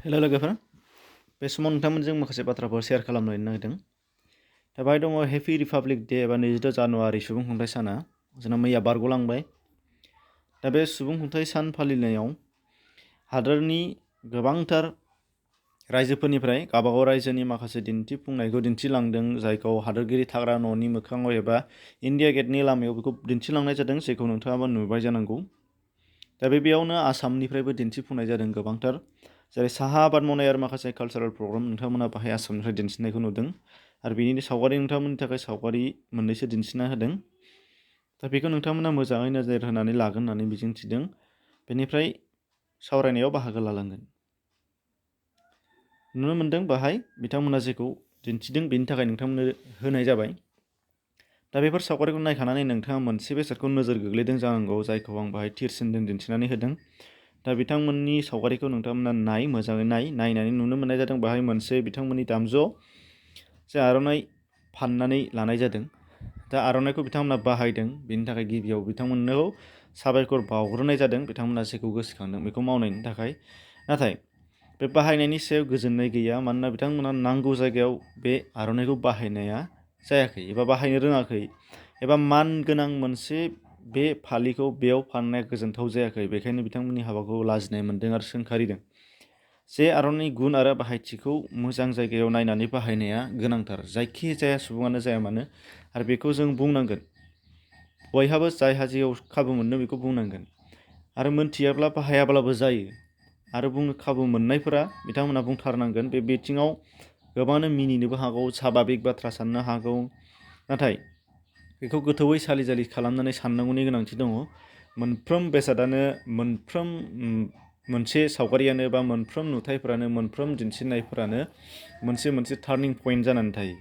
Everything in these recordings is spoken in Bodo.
हेल' लोगोफोर, बे समाव नोंथांमोनजों माखासे बाथ्राफोर शेयार खालामनो नागिरदों। दा बाहाय दङ हेपि रिपाब्लिक डे एबा 22 जानुवारि सुबुं खुंथाइ साना जोंना मैया बारग'लांबाय। दा बे सुबुं खुंथाइ सान फालिनायाव हादोरनि गोबांथार रायजोफोरनिफ्राय गावबागाव रायजोनि माखासे दिन्थिफुंनायखौ दिन्थिलांदों, जायखौ हादोरगिरि थाग्रा न'नि मोखाङाव एबा इन्डिया गेटनि लामायाव बेखौ दिन्थिलांनाय जादों, जेखौ नोंथाङाबो नुबाय जानांगौ। दा बेयावनो आसामनिफ्रायबो दिन्थिफुंनाय जादों गोबांथार, जेरै साहा आबाद मावनाय आरो माखासे कालचारेल प्रग्राम नोंथांमोना बाहाय आसामनिफ्राय दिन्थिनायखौ नुदों आरो बेनि सावगारि नोंथांमोननि थाखाय सावगारि मोननैसो दिन्थिना होदों। दा बेखौ नोंथांमोना मोजाङै नोजोर होनानै लागोन होननानै मिजिंथिदों। बेनिफ्राय सावरायनायाव बाहागो लालांगोन। नुनो मोन्दों बाहाय बिथांमोना जेखौ दिन्थिदों बेनि थाखाय नोंथांमोननो होनाय जाबाय। दा बेफोर सावगारिखौ नायखानानै नोंथाङा मोनसे बेसादखौ नोजोर गोग्लैदों जानांगौ, जायखौ आं बाहाय थिरसिनजों दिन्थिनानै होदों। दा बिथांमोननि सावगारिखौ नोंथांमोना मोजाङै नायनानै नुनो मोननाय जादों बाहाय मोनसे बिथांमोननि दामजुआव जे आर'नाइ फाननानै लानाय जादों। दा आर'नाइखौ बिथांमोना बाहायदों, बेनि थाखाय गिबियाव बिथांमोननो साबायखर बावग्रोनाय जादों, बिथांमोना जेखौ गोसोखांदों बेखौ मावनायनि थाखाय। नाथाय बे बाहायनायनि सायाव गोजोननाय गैया, मानोना बिथांमोना नांगौ जायगायाव बे आर'नाइखौ बाहायनाया जायाखै एबा बाहायनो रोङाखै, एबा मान गोनां मोनसे बे फालिखौ बेयाव फाननाया गोजोनथाव जायाखै। बेखायनो बिथांमोननि हाबाखौ लाजिनाय मोन्दों आरो सोंखारिदों। जे आर'नाइनि गुन आरो बाहायथिखौ मोजां जायगायाव नायनानै बाहायनाया गोनांथार, जायखि जाया सुबुङानो जाया मानो। आरो बेखौ जों बुंनांगोन, बयहाबो जायहा जेयाव खाबु मोननो बेखौ बुंनांगोन। आरो मोनथियाब्ला बाहायाब्लाबो जायो। आरो बुंनो खाबु मोननायफोरा बिथांमोना बुंथारनांगोन। बे बिथिङाव गोबाङानो मिनिनोबो हागौ, साबाबिक बाथ्रा साननो हागौ, नाथाय बेखौ गोथौयै सालि खालामनानै साननांगौनि गोनांथि दङ। मोनफ्रोम बेसादानो, मोनफ्रोम मोनसे सावगारियानो बा मोनफ्रोम नुथायफोरानो, मोनफ्रोम दिन्थिनायफोरानो मोनसे टार्निं पइन्ट जानानै थायो।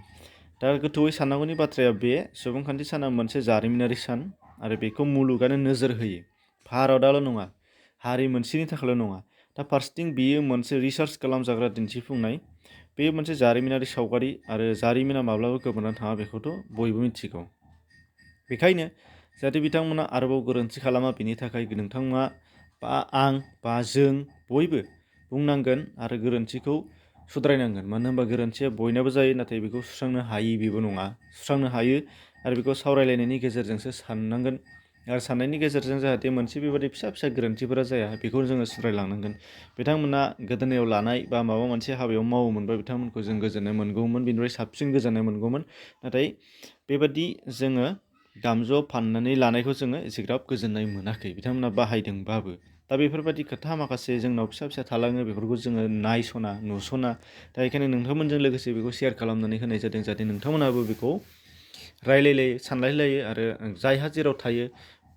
दा गोथौयै साननांगौनि बाथ्राया बे सुबुंखान्थि साना मोनसे जारिमिनारि सान आरो बेखौ मुलुगानो नोजोर होयो। भारतआल' नङा, हारि मोनसेनि थाखायल' नङा। दा फारसेथिं बियो मोनसे रिसार्च खालामजाग्रा दिन्थिफुंनाय, बे मोनसे जारिमिनारि सावगारि आरो जारिमिना माब्लाबा गोमोरनानै थाङा, बेखौथ' बयबो मिथिगौ। बेखायनो जाहाथे बिथांमोना आरोबाव गोरोन्थि खालामा, बेनि थाखाय नोंथांमोना बा आं बा जों बयबो बुंनांगोन आरो गोरोन्थिखौ सुद्रायनांगोन। मानो होनबा गोरोन्थिया बयनाबो जायो, नाथाय बेखौ सुस्रांनो हायि बेबो नङा। सुस्रांनो हायो आरो बेखौ सावरायलायनायनि गेजेरजोंसो साननांगोन। आरो साननायनि गेजेरजों जाहाथे मोनसे बेबादि फिसा गोरोन्थिफोरा जाया, बेखौ जोङो सुद्रायलांनांगोन। बिथांमोना गोदोनायाव लानाय बा माबा मोनसे हाबायाव मावोमोनबा बिथांमोनखौ जों गोजोननाय मोनगौमोन, बेनिफ्राय साबसिन गोजोननाय मोनगौमोन। नाथाय बेबादि जोङो दामजुआव फाननानै लानायखौ जोङो एसेग्राब गोजोननाय मोनाखै, बिथांमोना बाहायदोंबाबो। दा बेफोरबायदि खोथा माखासे जोंनाव फिसा थालाङो, बेफोरखौ जोङो नायस'ना नुस'ना। दा बेखायनो नोंथांमोनजों लोगोसे बेखौ शेयार खालामनानै होनाय जादों, जाहाथे नोंथांमोनाबो बेखौ रायलायलायो, सानलायलायो आरो जायहा जेराव थायो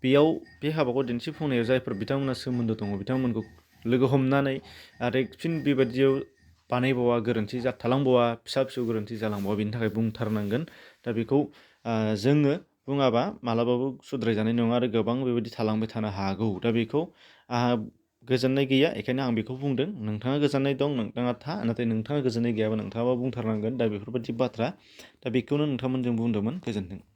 बेयाव बे हाबाखौ दिन्थिफुंनायाव जायफोर बिथांमोना सोमोन्दो दङ, बिथांमोनखौ लोगो हमनानै आरो फिन बेबायदियाव बानायबावा, गोरोन्थि थालांबावा, फिसा गोरोन्थि जालांबावा, बेनि थाखाय बुंथारनांगोन। दा बेखौ जोङो बुङाबा मालाबाबो सुद्रायजानाय नङा आरो गोबां बेबायदि थालांबाय थानो हागौ। दा बेखौ आंहा गोजोननाय गैया, बेखायनो आं बेखौ बुंदों। नोंथाङा गोजोननाय दं, नोंथाङा था, नाथाय नोंथाङा गोजोननाय गैयाबा नोंथाङाबा बुंथारनांगोन। दा बेफोरबायदि बाथ्रा, दा बेखौनो नोंथांमोनजों बुंदोंमोन। गोजोन्थों।